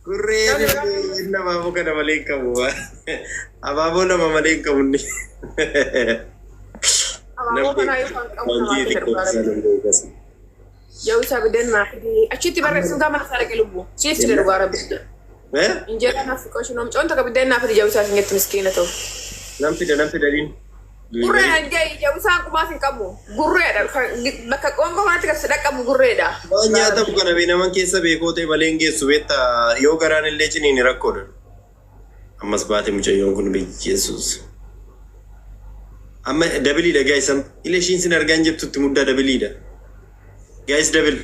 Gurreen inni abaaboo kana malee hin qabu. Abaaboo lama malee hin qabu inni. Abaaboo kanaa yoo kan qabu namaa Wanti fida xiqqoo dhugaa isaa rabbi. nan beekas. Yoo isaa biddeen naa fidi. Achitti barreessuun gaafa mana isaa dhaqe lubbu. Siif fida dhugaa rabbi. Eh? Injeeraa naaf fiqoo shinoo micoon takka biddeen naa fidi jawwisaa isin jetti miskiina ta'u. Nan fida nan fida dhiin. Gurreen hangee jawwisaan qubaaf hin qabu. Gurreedha. Bakka qoonqoo kanatti kan si dhaqqabu gurreedha. Waan nyaatamu kana bee naman keessa beekoo ta'e malee hin geessu beektaa yoo garaan illee ciniini rakkoodha. Ammas baate mucayyoon kun biyyeessuus. Amma dabiliidha guys amma. Ila ishiin sin argaa hin jirtutti muddaa dabiliidha. Guys double.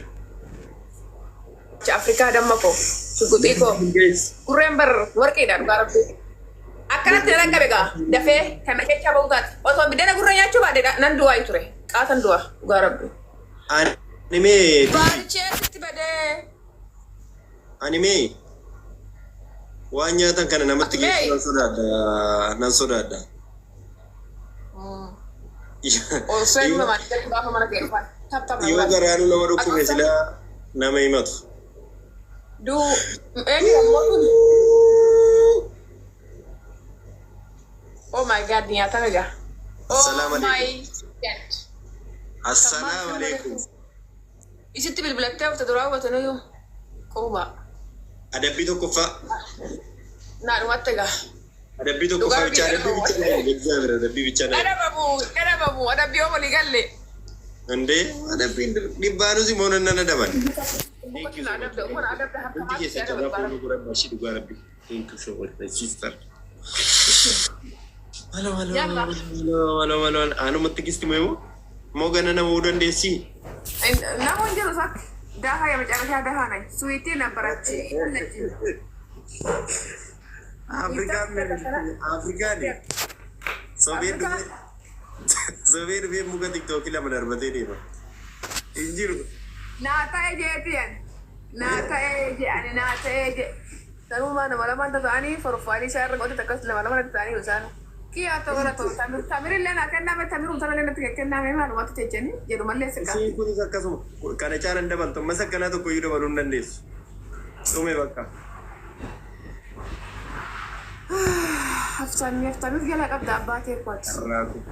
Afrikaa damma koo. Shuguxii koo. Guys. Gurreen bar warqiidha dhugaa rabbi. Akkanatti na dhaqqabe gaa dafee kana kecha ba'uu taate. Osoo biddeena gurra nyaachuu baadhe nan du'aa hin ture. Qaatan du'a dhugaa rabbi. Ani mee Baarichee sitti badee. ani mee waan nyaatan kana namatti Ati mee? geessu nan sodaadha nan sodaadha. Ol seenuu namaan jettu gaafa mana kee dhufan. Tap tap na Yoo godhan. garaanuu nama dhukkube silaa nama himatu. Du eenyu ammoo kun? Oh my God, nyaatame gaa. Oh Assalamu my alaikum. God. Assalamu alaikum. Isitti bilbilattee hafte duraa hubataniyyuu. Quba. Adabbii tokkoffaa. Naa dhumatte gaa. Adabbii tokkoffaa Dhugaa bichaa adabbii biyya bichaa na eegi. Egzaamira adabbii bichaa na eegi. Adabamu, adabamu, adabbii yoo walii galle. Indee adabbiin dhibbaanus immoo nan nan adaban. Thank you Kun so much. adabda, kun adabda harka Hundi maatti keessan adaba carraa dhugaa fuuluu godhadhaa ishii dhugaa rabbi. Thank you so much my sister. Malo malo Yalla. malo malo malo anumatti gisti moo moo gana nama dandeessii? Nama hin jiru sak daha የመጨረሻ ደሃ ነኝ። ስዊቲ ነበረች Afrikaan Afrikaan sobee dhufee sobee dhufee muka tiktookii lama darbatee deema. Hin jiru. naa ta'e jeetiyan naa ta'e je ani naa ta'e je sanumaa nama lamaan ta'anii forfaanii isaa irra godhate akkas lama lama ta'anii isaan kiyyaa ta'u gara ta'u tamirillee naa kenname tamirum sanallee natti kenname maalumatti jechanii jedhu mallee siqa. Isiin kunis akkasuma kana caalan dabaltu ammas akkanaa tokko iyyuu dabaluu hin dandeessu. Dhume bakka. Haftamii haftamiif jala qabda abbaa kee kooti. Carraa kun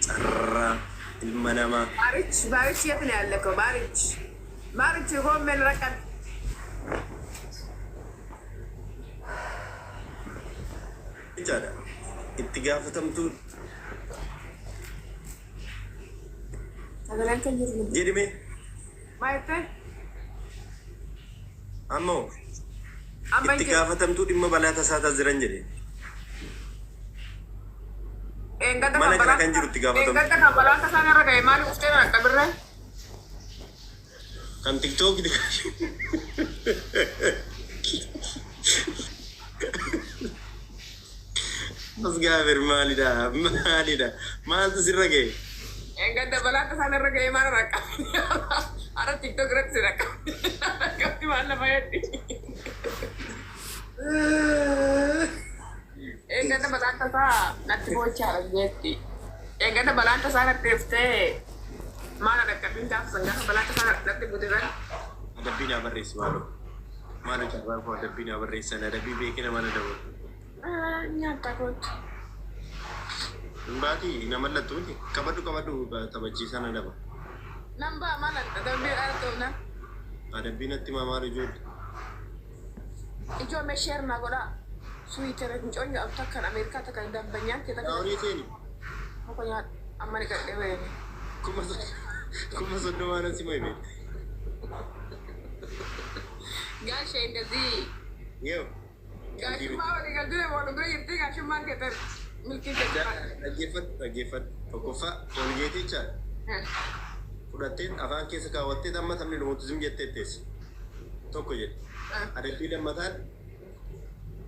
carraa ilma namaa. ባሪች ባሪች የት ነው ያለከው? ባሪች ባሪች ጎመን ረቀብ Jechaadha. Itti gaafatamtuu sagaleen kan jiru jedhime maayette ammoo amma itti gaafatamtuu dhimma balaa tasaa taasisan jedhe. Engada Mana kana kan jiru itti gaafatamtu. Engada kan balaan tasaan irra ga'e maali uftee na qabirre? Kan tiktookii As gaafir maalidha? Maalidha? Maaltu sirra ga'e? Engada balaan tasaan irra ga'e maal irra qabdi? Ara tiktok irratti si dhaqqabdi. Qabdi maal lafa heddi? Engada balaan tasaa natti boochaadha jetti. Engada balaan tasaa natti dhuftee maal dhaqqabin gaafa san gaafa balaan tasaa natti butesan. Adabbii naa barreessi maaloo. Maaloo carraa koo adabbii naa barreessan adabbii beekina mana dabalu. Nyaata kootu. Hin baatii na mallattu miti. Qabadhu qabadhu taphachiisaa na daba. Nan ba'a maal adabbii dhaan ta'u Adabbii natti himaa maal ijoollee? Ijoollee share naa godhaa. Suwiitere mucoon jedhamtu takkan Ameerikaa takkan dambanyaan kee takka Horii seeni. muka nyaadhu amma ni qadhee bareeda. 30,000 nan si mo'ime. Gaashee እንደዚህ Yoo. Gaashummaa walii galtee walii bira jirti gaashummaan kee ta'e milkii kee Dhaggeeffadhu dhaggeeffadhu. Tokkoffaa koolgeetii jechaadha. Fudhatteen afaan keessa kaawwattee amma taphni dhumutti zim jettee teesse. Tokko jedhe. Adabbii lammataan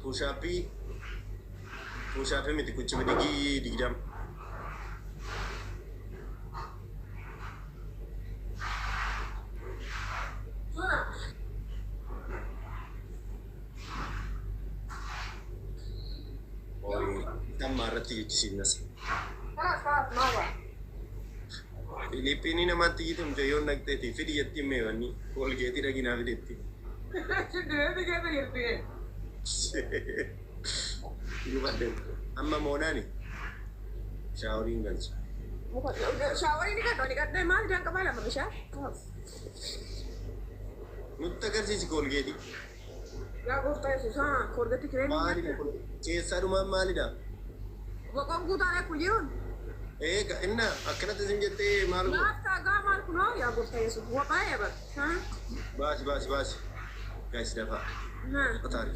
push-upii push-upii miti kuchibidhigii 20. Amma irratti jechisiifnas. خلاص خلاص ما Filiippiinii namaatti iyyite mucayyoon dhaqxeeti fidi jetti meewanni Koolgeetii dhaginaa fidetti. Shiddireetti keessa jirti. Gubadhe. Amma moonaani shaaworiin galcha. Shaaworii ni gadhoo ni gadhee maal idaan qabaa lama bishaan? Nutti agarsiisi Koolgeetii. Yaa gooftaa Yesuus haa Koolgeetii kireemii Maalidha nyaata. kun? Keessaa dhumaan maalidha? Boqoon guutaan kun jiruun. Eega inna akkanatti isin jettee maal godhu? Maaf taagaa maal kunoo yaa gooftaa Yesuus waqaa bar. Haa? Baasi baasi baasi. Guys, dafaa. Haa. Qotaari.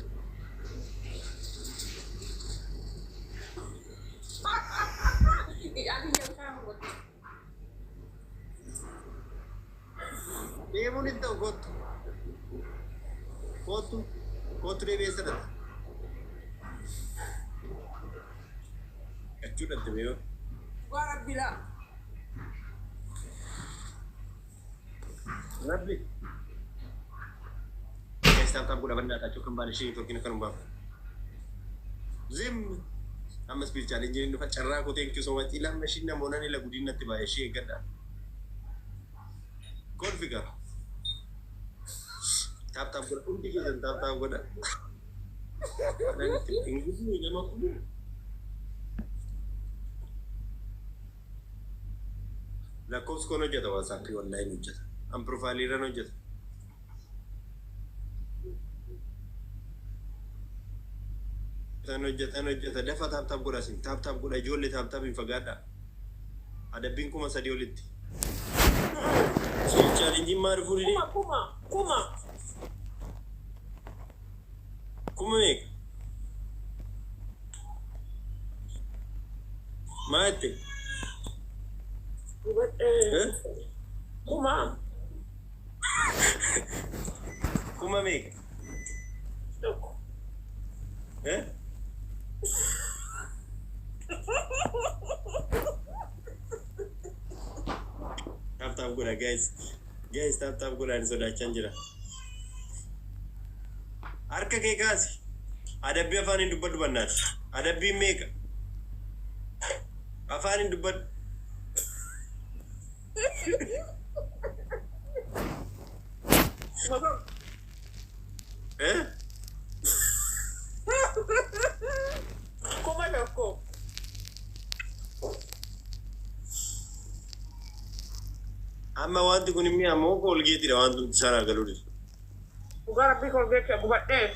Ijaan kiyya bishaan godhu. Deemuun hin ta'u, kottu. Kottu. Kottu, deebi'ee sadata. Achuu dhatte beeyoo. Waa rabbi laa. Rabbi. Guys, tap tap godha bannaadha. Achuu kan baane ishee tokkina kan baafu. Zim. Ammas bilchaalee jireenya dhufa carraa koo, thank you so much. Ilaa amma ishiin namoonni ila gudiin natti baay'ee ishee eeggadha. Kolfi gara. Tap tap godha. Hundi keessan tap tap godha. Hin gudni nama kun. Lakkoofsi koon hojjeta, WhatsAppii wallaahi hojjeta. An profileii irraan hojjeta. Tan hojjeta hojjeta, dafa tap tap godha sin, tap tap godha ijoollee, tap tap hin fagaadha. Adabbiin 3000 olitti. Challengeiin maal dhufuu didee? Kuma kuma kuma. Kuma meeqa? Maa jette? Eh? Kuma. Kuma meeqa? Tokko. Eh? Tap tap godha guys. Guys, tap tap godha, ani sodaachaa jira. Harka kee kaasi. Adabbii afaan hin dubbadhu bannaati. Adabbiin meeqa? Afaan hin dubbadhu. Kuma. Eh? 1,000. Amma wanti kun immoo ammoo Koolgeetiidha, wanti nuti isaan galuu didu. Dhugaa rabbii Koolgeetii gubadhee.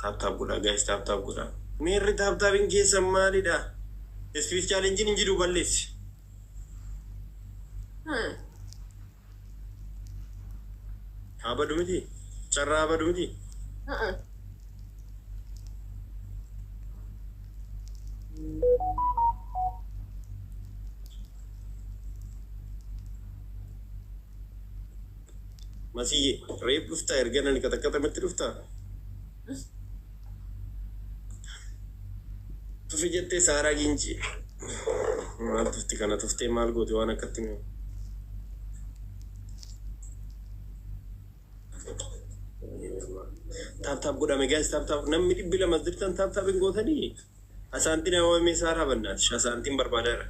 Tap tap godha guys, tap tap godha. Miirri tap tapiin keessan maalidha? Speed challengeiin hin jiru, balleessi. Haa badu miti? Carraa haa badu miti? Masiyye, reef dhuftaa erga nani katakkatamatti dhuftaa? Tufi jettee Saaraa Ginci. Maal tufti kana tuftee maal goote waan akkatti mi'u? Tap tap godhame guys, tap tap, namni 200 jirtan tap tap hin gootanii? Asaantiin hawamee Saaraa bannaati. Asaantiin barbaadeera.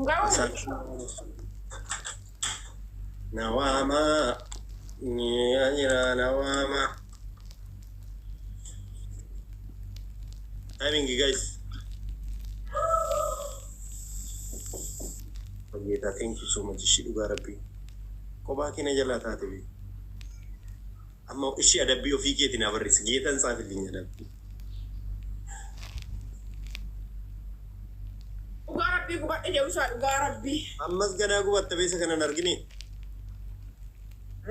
Garuu Nawaama jira nawaama. Timing guys. Fageetaa, thank you so much, ishii dhugaa rabbii. Kophaa keenya jalaa taate bee. Amma ishii adabbii ofii keetiin haa barreessi. Geetan saafilliin adabbii. Dhugaa rabbii gubadhe jedhu isaa dhugaa rabbii. Ammas ganaa gubatta beesa kanan argine.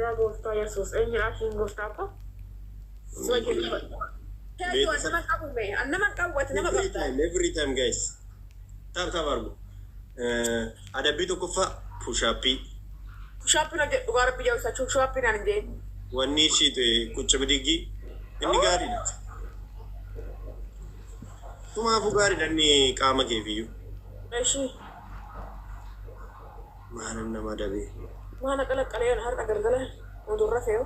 Yaa gooftaa Yesuus, eenyu ashiin gooftaa ko? Hedduu an nama qabu mee an nama qabu, ati nama Every qabda. time, every time guys. Tap tap argu. Adabbii tokkoffaa push-upii. Push-upii na jedhu, dhugaa rabbii jedhu isaa push-upii naan hin jeen. Wanni ishii qucha bidiggii inni gaariidha. Tumaafuu gaariidha inni qaama keefiyyuu. Ishii. Maalan nama adabee. Maana qalaqqalee har'a galgala odurra fe'u.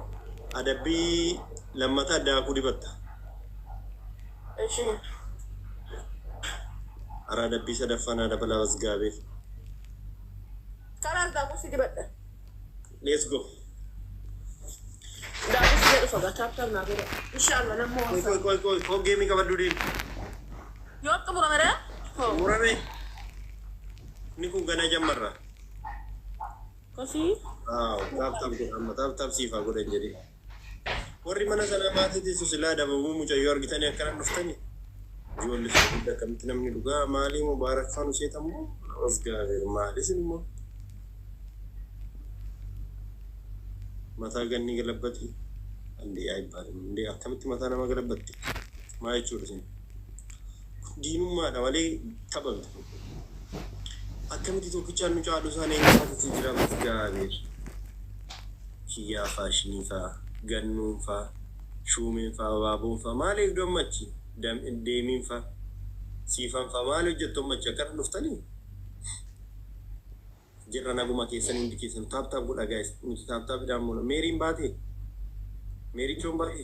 Adabbii lammataa daakuu dibatta. Ishi. Araa dabbii sadaffaa naa dabalaa asgaabee. Kalaas daakuu si dibadha. Let's go. Daakuu si jedhu fagaa tap tap naa godha. Inshallah nammoo Qoy qoy qoy qoy koo geemii qabadhu deemi. Yoo xumurame ree? Murame. Inni kun ganaa jammarra. Kosii. Waaw, tap tap godha amma tap tap siifaa godhan jedhee. Warri mana sanaa maatii teessu silaa dabamuu mucayyoo argitanii akkana dhuftanii. Ijoollee sun hunda akkamitti namni dhugaa maalii Mubaarak faanu seetammoo asgaabeer maalis immoo. Mataa ganni galabbati. Andee አይባልም እንዴ akkamitti mataa nama galabbatti? Maa jechuudha isin? Diinummaadha malee tapha miti. Akkamitti tokkichaan nu caalu isaan eenyufaatu jira asgaabeer. Kiyyaa faa, shinii faa, gannuun faa, shuumeen faa, abaaboon faa maal eegdu ammachi? Deemiin faa, siifan faa maal hojjettu ammachi akkana dhuftanii? Jirra naguma keessan hundi keessan tap tap godha guys. Nuti tap tap idhaan moona. Meeriin baate? Meerichoon baate?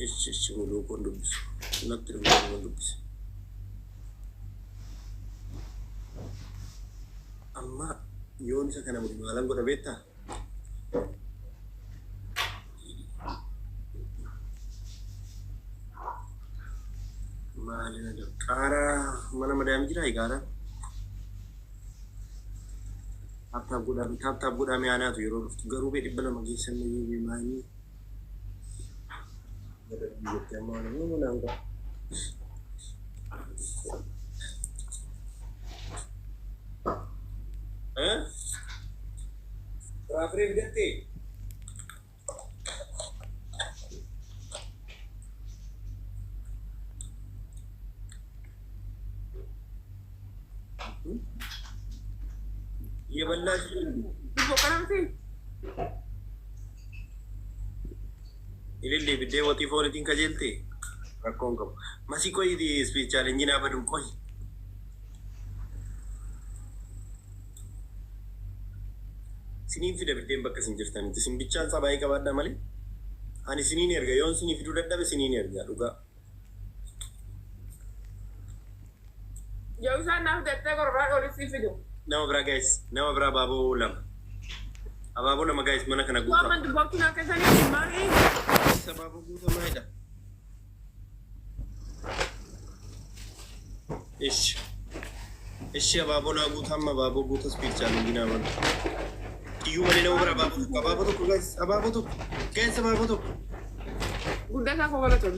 Ishi ishi muluu koon dubbisu. Natti dhufu koon dubbisu. Amma yoon isa kana maalan godha beektaa? Maali na qaaraa mana madaamii jiraa qaaraa? Tap tap godhaa tap tap godhaa mi'aanaatu yeroo dhuftu garuu bee 200 geessan iyyuu maanii. Jettee amma waan nama naan qabu. Eh? Firaafiree fidattee? እየበላሽ Dubbo kana miti. Ilillee biddee waxii foonitiin kajeelte rakkoon qabu. Masii qoyi speed challenge naa baduun qoyi. Siniin fida biddeen bakka isin jirtanitti. Isin bichaan sabaayii qabaadhaa malee. Ani siniin erga yoon sinii fiduu dadhabe siniin erga dhugaa. Yoo isaan naaf jettee gororraa olitti fidu. Nama biraa guys, nama biraa abaaboo lama. Abaaboo lama guys mana kana Waan guutaa. man dubbatu naa keessanii maali? Abaaboo guutamaa jedha. Ishi. Ishi abaaboo naa guutaa amma abaaboo guuta speed challenge naa banu. Iyyuu malee nama biraa abaaboo tokko abaaboo tokko guys abaaboo tokko guys abaaboo tokko. Guddataa koo galatoon.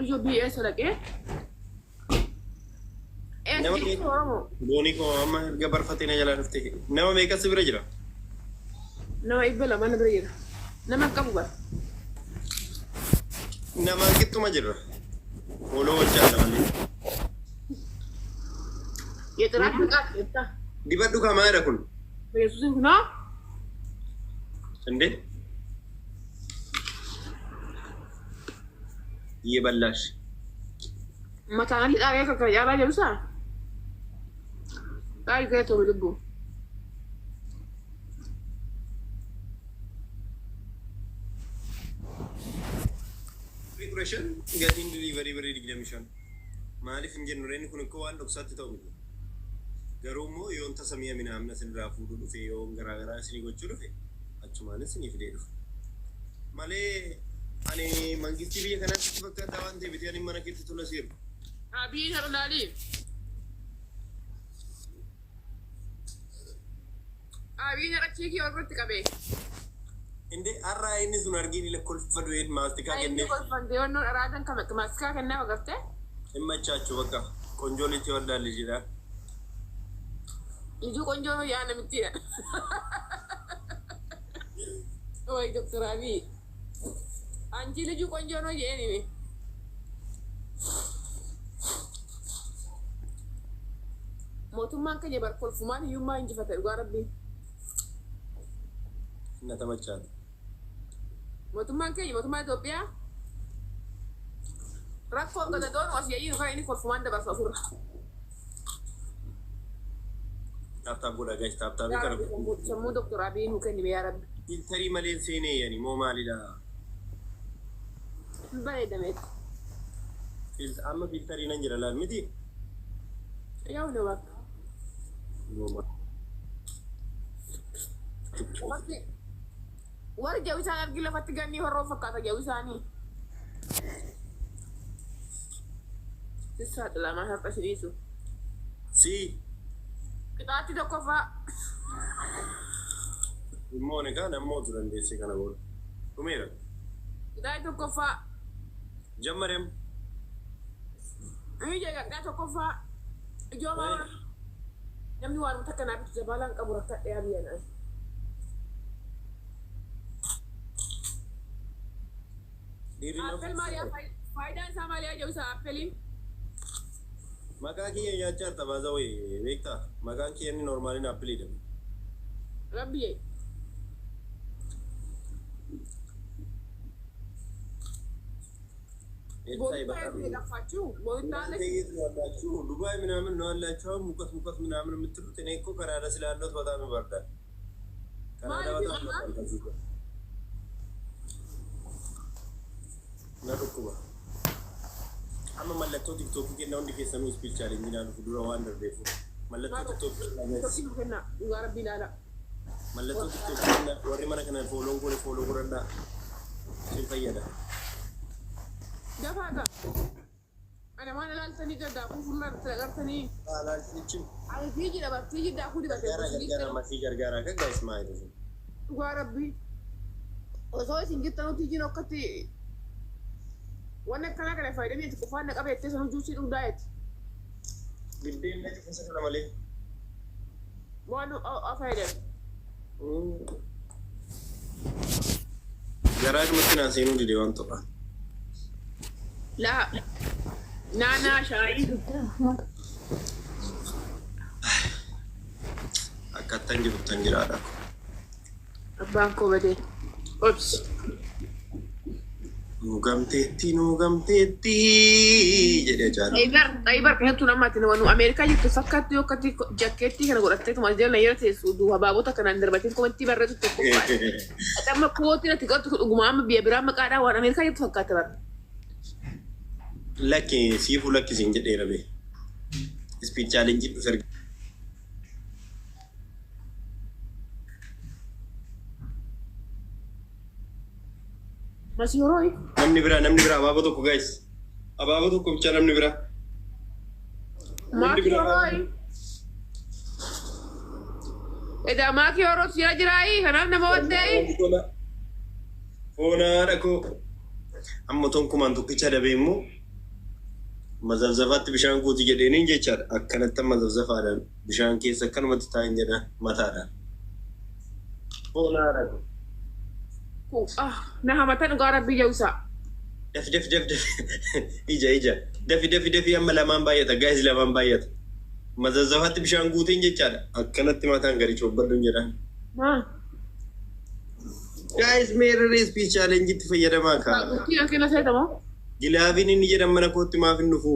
Ijoo biyya eessa dhaqee? Nama Eessa meeqa? Oromoo? Boonii koo amma erga barfatee na jalaa dhufte. Nama meeqa si bira jira? Nama 200 na bira jira. Nama hin qabu bara. Nama qixxuma jirra. Fooloo wal jaalla malee. የጥራት ብቃት jettaa. Dibadhu kamaa kun? Yesuusin kunoo እንዴ እየበላሽ mataan lixaa akka kana caalaa jedhu saa. Qaali kee ta'u lubbuu. 15 gatiin delivery birrii 25. Maaliif hin jennu reenni kun ikkoo waan dhoksaatti ta'u miti. Garuu immoo yoon tasa mi'a minaamna isinirraa fuudhuu dhufe yoon garaagaraa isinii gochuu dhufe achumaan isinii fidee dhufa. Malee ani mangistii biyya kanaatti si fakkaata waan ta'eef ani mana keetti tola seeru. Abii har'a laalii. Abii har'a chiikii walirratti qabee. Inde har'a inni sun argiin lakkoofsa du'een maastikaa Inni kenneef kolfantee wannoon araadan kan maastikaa kennaa agartee. hin machaachuu bakka ቆንጆ ልጅ ይወልዳል jedha. ልጁ ቆንጆ ነው ያ namittiidha. ወይ ዶክተር አብይ አንቺ ልጁ ቆንጆ ነው jedheen hime. Mootummaan keenya bar kolfumaan hiyyummaa injifate dhugaa rabbii. Na tamachaata. Mootummaan keenya mootummaa Itoophiyaa rakkoo gadadoon as yaa'ii kan inni kolfumaan dabarsu ofirra. Tap tap godha guys tap tapii kana. Sammuu Doktor Abiy nuu kennime yaa rabbi. Filterii malee seenee yani moo maalidha? Hin bareedameeti. Amma filterii nan jira laal miti? Yaa'u na bakka. Bakki warri jawi isaan argi lafatti gannii horroo fakkaata jawi isaanii. Sissaa xilamaa har'a si dhiisu. Si Qixaatti tokkoffaa. Immoo ni kaa nammootu dandeesse kana booda. Dhumeera. Qixaatti tokkoffaa. Jammarem. Inni jedha qixaa tokkoffaa. Ijoo maama. Namni waan takka naa bitu jabaalaan qabu rakkadhee biyya naan. Dhiirri Appel maaliyaa faayidaan isaa maaliyaa jedhu isaa appeliin. Maqaa kiyya nyaachaa jirta baasa wayii beektaa? Maqaan kiyya inni normaaliin appiliidha. Rabbi jee. ያላችሁ ዱባይ ምናምን ነው ያላችሁ። አሁን ሙቀት ሙቀት ምናምን የምትሉት እኔ እኮ ካናዳ ስላለሁት በጣም ይበርዳል። ካናዳ በጣም ይበርዳል። ከዚህ ጋር na dhukkuba. Amma mallattoo TikTokii kenna hundi keessanuu speed challenge naan dura waan darbeefu. Mallattoo TikTokii kenna guys. Dhugaa rabbii ilaala. Mallattoo TikTokii kenna warri mana kana follow n goone follow godhadhaa. Isin fayyada. Dafaa gaa. Ana waan ilaaltanii gaddaakuu fuullaan agartanii. Alaalchichi Ani fiigi dha fiigi daakuu dibatee. gargaara gargaara masii gargaara akka guys maal jedhu. Dhugaa rabbii. Osoo isin jirtanuu tiijiin akkatti wanni akkanaa kana fayyadamee itti qufaan na qabe jettee sanuu juusii dhugdaa jetti. Biddeen na cufusa kana malee. Waan fayyadame. Garaa dhumatti naa seenuu dide waan tokko. Laa naanaa shaayii. Akkattan jiruttan jiraadha. Abbaan koo badee. Obsi. Nu gamteetti nu gamteetti jedhee jaala. Xaybar xaybar keessattuu nama ati nu Ameerikaa jirtu fakkaattu yoo akkatti jakkeettii kana godhattee tuma jala yeroo teessu habaabota kanaan darbatiin komentii barreessu tokko. Amma kootiin ati qabdu dhuguma amma biyya biraa maqaadhaa waan Ameerikaa jirtu fakkaata bara. Lakki siifuu lakkisiin jedheera bee. Speed challenge dhufe. Masii horooyi. Namni biraa namni biraa abaaboo tokko guys. Abaaboo tokko bichaa namni biraa. Namni Maakii biraa. horooyi. Edaa maakii horoo jira jiraayi kanaaf nama waddaayi. Foonaadha koo. Amma tokkumaan tokkicha dabee immoo mazafzafaatti bishaan guuti jedheeniin jechaadha. Akkanatti amma zafzafaadhaan bishaan keessa akkanumatti taa'in jedhaan mataadhaan. Foonaadha koo. Na hamata dhugaa rabbii jawusaa. Dafi dafi dafi dafi ija ija dafi dafi dafi amma lamaan baay'ata guys lamaan baay'ata. Mazafzafaatti bishaan guuteen jechaadha. Akkanatti mataan gadi coobbadhuun jedhaan. Maa. Guys meerree speed challenge itti fayyadamaa kaa. Gurtii yookiin seetamoo? Gilaaviin inni jedhan mana kootti maaf hin dhufu?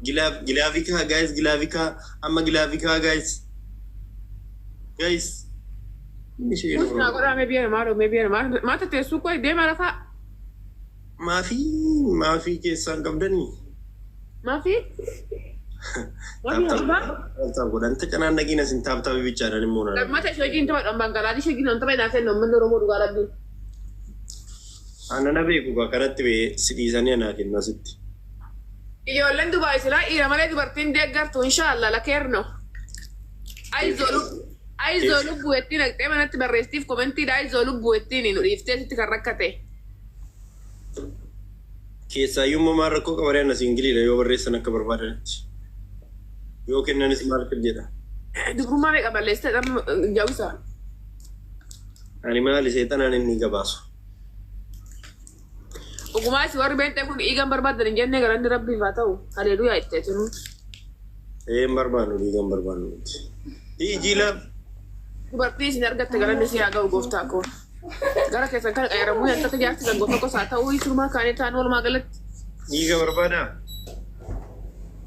Glove gilaavii kaa guys gilaavii kaa amma gilaavii kaa guys. Guys. Inni ishee Kuus naa godhaa mee biyya namaa mee biyya namaa maata teessuu koo deema lafaa. Maafii maafii keessaan qabdanii? Maafi? Maafi abbaa? Tap tap godhan tacanaan nagiin asin tap tapii bichaadhaan immoo naan. Lammata ishee wajjin tapha Bangalaadii ishee wajjin tapha naa kennu uummanni Oromoo dhugaa rabbii. Anana beeku kaa kanatti bee si dhiisanii anaa kennu asitti. Ijoolleen Dubaay silaa dhiira malee dubartiin deeggartu inshaallah lakeerno. Ayizoo lubbuu ettiin haqxee manatti barreessiif komentiidha ayizoo lubbuu ettiin nu dhiiftee sitti kan rakkate. Keessaayyuu immoo maal rakkoo qabaree anas Ingiliidha yoo barreessan akka barbaadanitti. Yoo kennanis maal jedha. Dubrummaa meeqa balleessite jawisa. Ani maali seexanaan inni gabaasu. Dhugumaa si warri beektan kun dhiigan barbaadan hin jenne galanni rabbiif haa ta'u. Haleluuyaa itti tunu. Ee hin barbaannu dhiigan barbaannu miti. Hiijii love. Dubartii isin argatte galanni si haa ga'u gooftaa koo. Gara keessan kana qayyaramuu hin akka jaarsi kan gosa gosa haa ta'u isumaa kaanii ta'an walumaa galatti. Dhiiga barbaadaa?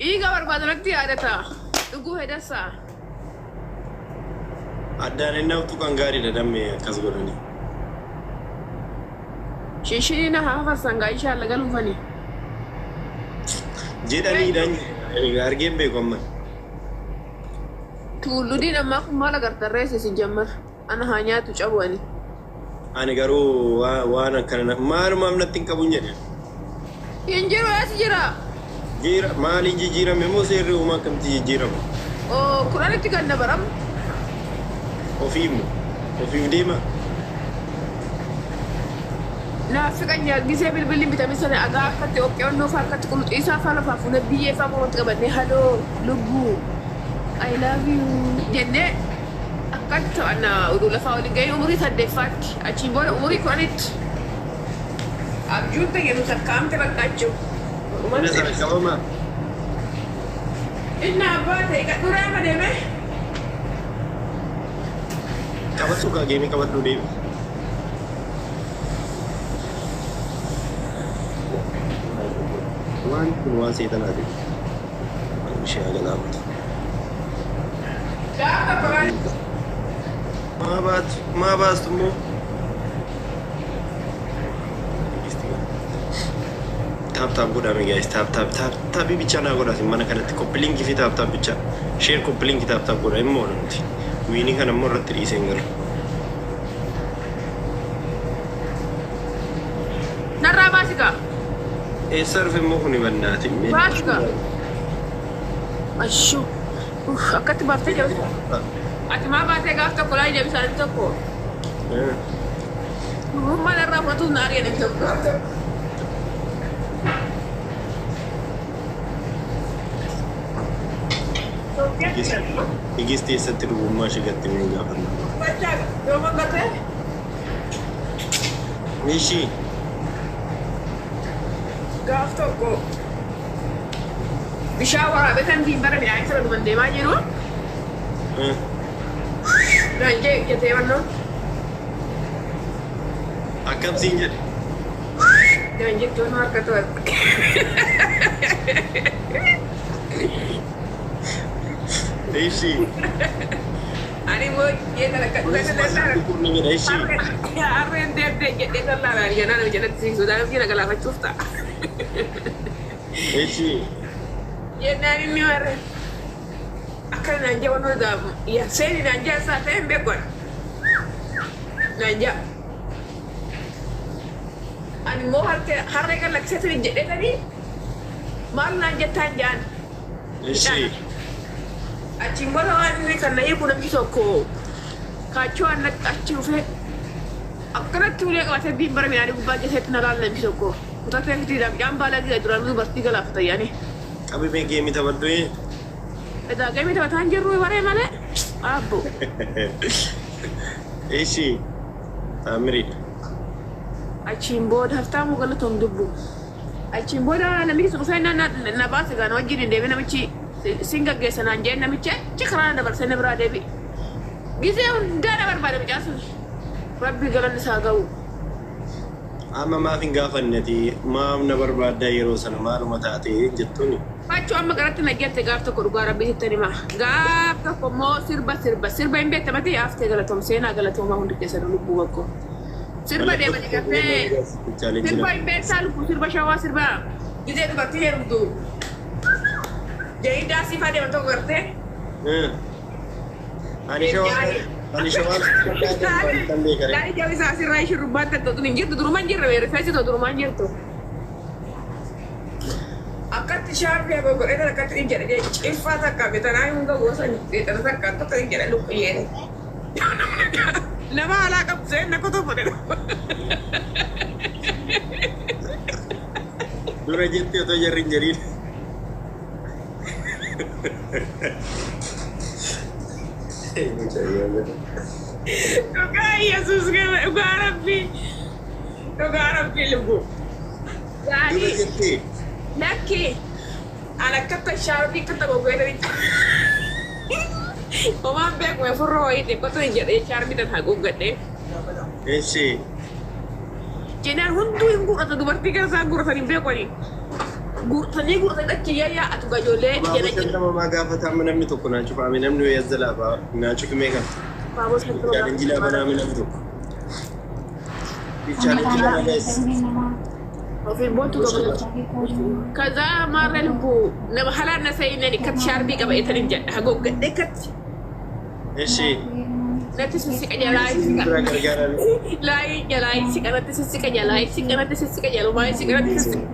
Dhiiga barbaadanatti yaadata. Dhuguu hedassaa. Addaan inni haftu kan gaariidha dammee akkas godhanii. Shinshini na haa farsan gaa inshaalla galuufani. Jedhaniidhaan argeen beeku amma. Tuulludiin ammaa kun maal agartan reesse si jammar. Ana haa nyaatu cabu ani. Ani garuu waan akkana maalumaaf natti hin qabu hin jedhe. Hin jiru eessa jira? Jira maaliin jijjiirame moo seerri uumaa akkamitti jijjiirama? Oo 10tti kan dabaramu. Ofiif moo? Ofiif deema? Naaffiqanya gisee bilbilli bitame sana agaa akkatti oqqeonnoo faa akkatti quluxiisaa faa lafaa fuunee biyyee faa mormatti qabannee haloo lubbuu I love you jennee akkatti taphanna uduu lafaa waliin gahee umurii 8ffaatti achiin booda umurii 10tti abjuun tayya nu takkaamte baqqaachuu. Mana sana qabamaa? Inna abbaa ta'e qadhuraa amma deemee. Qabadhu kaa geemii qabadhu deemi. Waan kun waan seexanaati. Ishee haa galaafatu. Gaafa tokko laal. Maa baatu maa baastu immoo. Tap tap godhaa mee guys tap tap tap tapii bichaa naa godhaa isin mana kanatti copy link fi tap tap bichaa share copy link tap tap godhaa hin moona nuti wiinii kana immoo irratti dhiisee hin galu. Narraa baasi gaa. Eessa dhufe immoo kuni bannaati. Baasi gaa. Ashuu. Uff akkatti baaftee jirtu. Ati maa baatee gaaf tokko laayii deebisaa namni tokko. Dubrummaa narraa fudhatuuf na ari'e namni tokko gaaf tokko. Tigisti eessatti dubrummaa ishee gatte mee gaafanna. Uffachaa yooma gatee. Ishii. Gaaf tokko bishaan waraabee kan diimbara midhaan isa dhuman deemaa jiru. Naan jee jetee mannoo. Akkam siin jedhe? Naan jettu wanoo harkatu harka. Ishii. Ani immoo jee kana akka Kunis maal kun jedha ishii. Harreen deemtee jedhee tallaalaan ganaa nama jalatti siiqsu daa'imni na galaafachuuf ta'a. Ishii. Jennaan inni warra akkana naan jee wanoo yaa seeni naan jee isaa ta'e hin beeku ani. Naan jee. Ani immoo harree kan lakkisee jedhetanii maal naan jettaan jaan. Ishii. Achiin booda waan inni kan na hiiku namni tokko kaachoo achi dhufee akkanatti ulee qabatee diimbara midhaanii gubbaa keessatti na laala namni tokko. Kutatee fitiidha midhaan baala gila duraan dubartii galaafata yaani. Qabi mee geemii taphadhu. Edaa geemii taphataan jirru waree malee. Abbo. Ishii. Taamiriidha. Achiin booda haftaamuu galatoom dubbu. Achiin booda namichi sun dhufee na baase gaa na wajjin hin deemee namichi sin gaggeessa naan jeen namichi achi karaa na dabarsee na biraa deebi'e. Gisee hundaa na barbaada mucaan sun. Rabbi galanni isaa ga'u. Amma maaf hin gaafanne ati maaf na barbaaddaa yeroo sana maaluma taate jettuuni. Faachoo amma garatti na jette gaaf tokko dhugaa rabbii sittan hima. Gaaf tokko immoo sirba sirba sirba hin beekta mati haaftee galatoom seenaa galatoomaa hundi keessanuu lubbuu waggoo. Sirba deemanii gartee sirba hin beektaa lubbuu sirba shawaa sirba gizee dubartii heerumtu jayii daasii faa deeman tokko gartee. Ani shawaa ani shawaa kan beekare. Daadhii jabisaa asirraa shurrubbaan tattootu hin jirtu durumaan jirre rifeensi too durumaan jirtu. Akkatti shaarbii hago godhee tan akkatti hin jedhe ciffaa takka bitanaa hin gahu osoo hin seexana takka tokko hin jedhe lukkuyyee. Nama alaa qabu seen na kutuu fudhe. Dura jettee otoo jarri hin jedhiin. Dhugaa Yesuus kana dhugaa Rabbii. Dhugaa Rabbii lubbuu. Dura Gaarii. jettee. Lakki an akkatti shaarbii akkatti gogootanii homaan beeku furroo wayii xiqqootu hin jedhee shaarbii tan haguuggadhee. Eshi. Jennaan hunduu hin guurrata dubartii gara isaan guurratan hin beeku ani. Guurtanii guurtanii achi yaayyaa atu gajoollee Abaaboo jala jala. 50 maa gaafata amma namni tokko naa cufaame namni wayii as jalaa ba'a naa cufimee kan. Baaboo sanatti Challenge laa banaa namni tokko. Challenge laa guys. Ofiin boontu qabu. ከዛ ማረ ልቡ nama halaan na sayinani kat shaarbii qaba etanin jedha hagooggadhe kat Eshi. natti sissiqa jalaa siqa Bira gargaarame. laayii jalaa siqa natti sissiqa jalaa siqa natti sissiqa jalumaa siqa natti sissiqa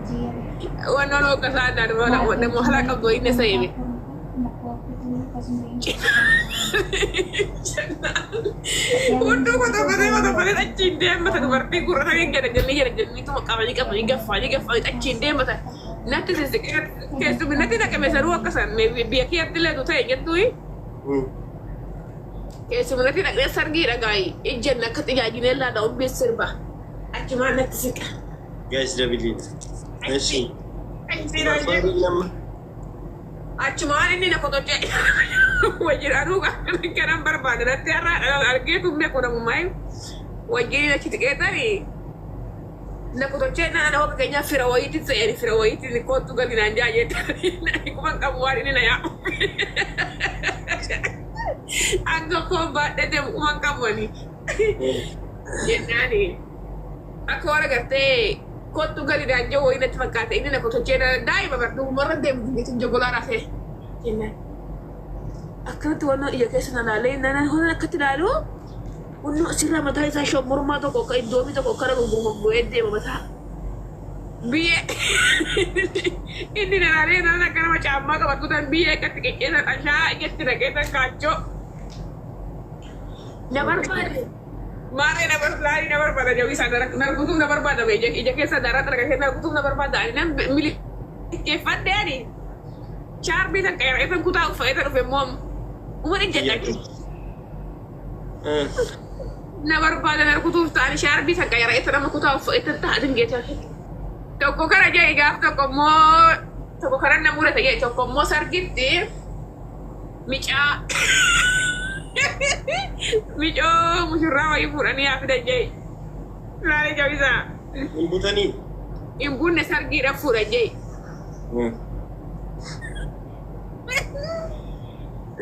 wannan hooqasaa nama halaa qabdu wayii na sayine. Hunduu kotokotee kotokotee achiin deemata dubartii gurratanii garagalanii garagalanii tuma qabanii qabanii gaffaanii gaffaanii achiin deemata. Natti sissiqee keessumi natti naqame sanuu akka san biyya kiyyatti illee ta'e jettuyi. Keessuma natti naqee sargii dhagaayi ijjanna akka xiyyaajinee laala obbee sirba. Achumaan natti siqa. Guys double. Eshi. Barbaadu lama. Achumaan inni na kotochee wajjin anuu kanan barbaada natti har'a argee tummee godhamummaa wajjin achi xiqqeetanii na kotochee na ana wakka keenyaa fira wayiitti ta'e fira wayiitti kootu gali naan jaa jettanii kuban qabu waan inni na yaa'u. Akka koon baadhee deemu kuban qabu ani jennaani akka waan agartee kootu gali naan jaa wayii natti fakkaate inni na kotochee daa'ima barduumarra deemu jechuun jogolaa rafee jennaan. Akkanatti waan ija keessa na laalee nana horan akkatti ilaalu wanno asirraa mataa isaa shomormaa tokko akka iddoomii tokko akkana gurguree deema mataa. Biyyee inni na laalee nana akka nama caammaa qabatu tan biyyee akkatti qicceessan ashaa ijatti naqee tan kaachoo. Na barbaade. Maarree na barbaade na barbaada jawwi isaa na rukutuuf na barbaada ija keessa daraa xaragashee na rukutuuf na barbaada ani nan milikeeffadhe ani. Shaarbii tan qeerree tan kutaa uffatee tan dhufe immoo uma ijjadha. Na barbaada na rukutuuf ta'ani shaarbii tan qeerree tan nama kutaa uffatee tan taa'atin geecha. Tokko kana jee gaaf tokko immoo tokko kana na murate jee tokko immoo sargitti micaa micoo mushurraa wayii fuudhanii haa fidan jee. Laalee jabisaa. Hin butanii. Hin bunne sargiidhaaf fuudhan jee.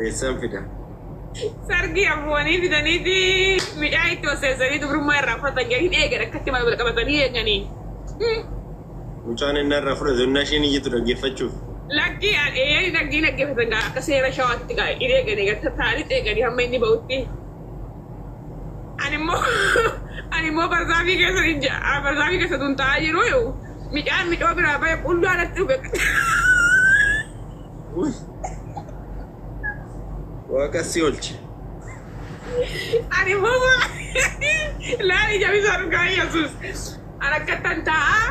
Eessaan fida? Sargii afuwanii fidaniiti midhaan itti hosseessanii dubrummaa irraa uffatan jedhanii hin eegan akkatti maal qabatanii eeganii. Mucaan inni irraa fudhatu inni isheen iyyitu dhaggeeffachuuf. Lakkii eeyyanii dhaggii dhaggeeffatan gaa akka seera shawaatti gaa hin eeganii gaa taa'anii eeganii hamma inni ba'utti. Ani immoo barzaafii keessa barzaafii keessa tun taa'aa jiru midhaan midhoo biraa ba'e qullaa natti dhufe. Waaqa si oolche. Ani immoo laali jabisa dhugaa Yesuus. Ani akkattan taa'aa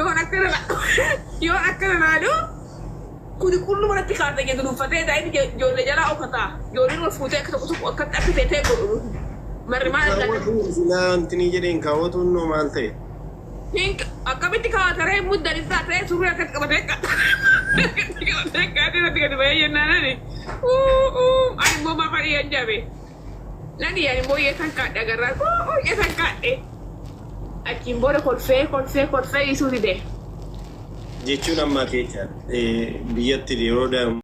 yoon akkana yoon akkana laalu kuni qullu manatti kaasa jedhu uffatee daa'imni ijoollee jalaa ofataa ijoolleen wal fuutee akka tokko tokko akkatti akka ta'e ta'e godhu. Marri maal akka Kaawwatu silaa wanti jedheen kaawwatuun noo maal ta'e? Akkamitti kaawwataree muddan isaa ta'e surree akkatti qabatee qabatee qabatee irratti gadi bahee jennaan ani ani immoo maaf ani jabe. Nani ani immoo yeetan kaadhe agarraa yeetan kaadhe. Achiin booda kolfee kolfee kolfee isuu dide. Jechuun ammaa keessa biyyatti yeroo daa'imummaa.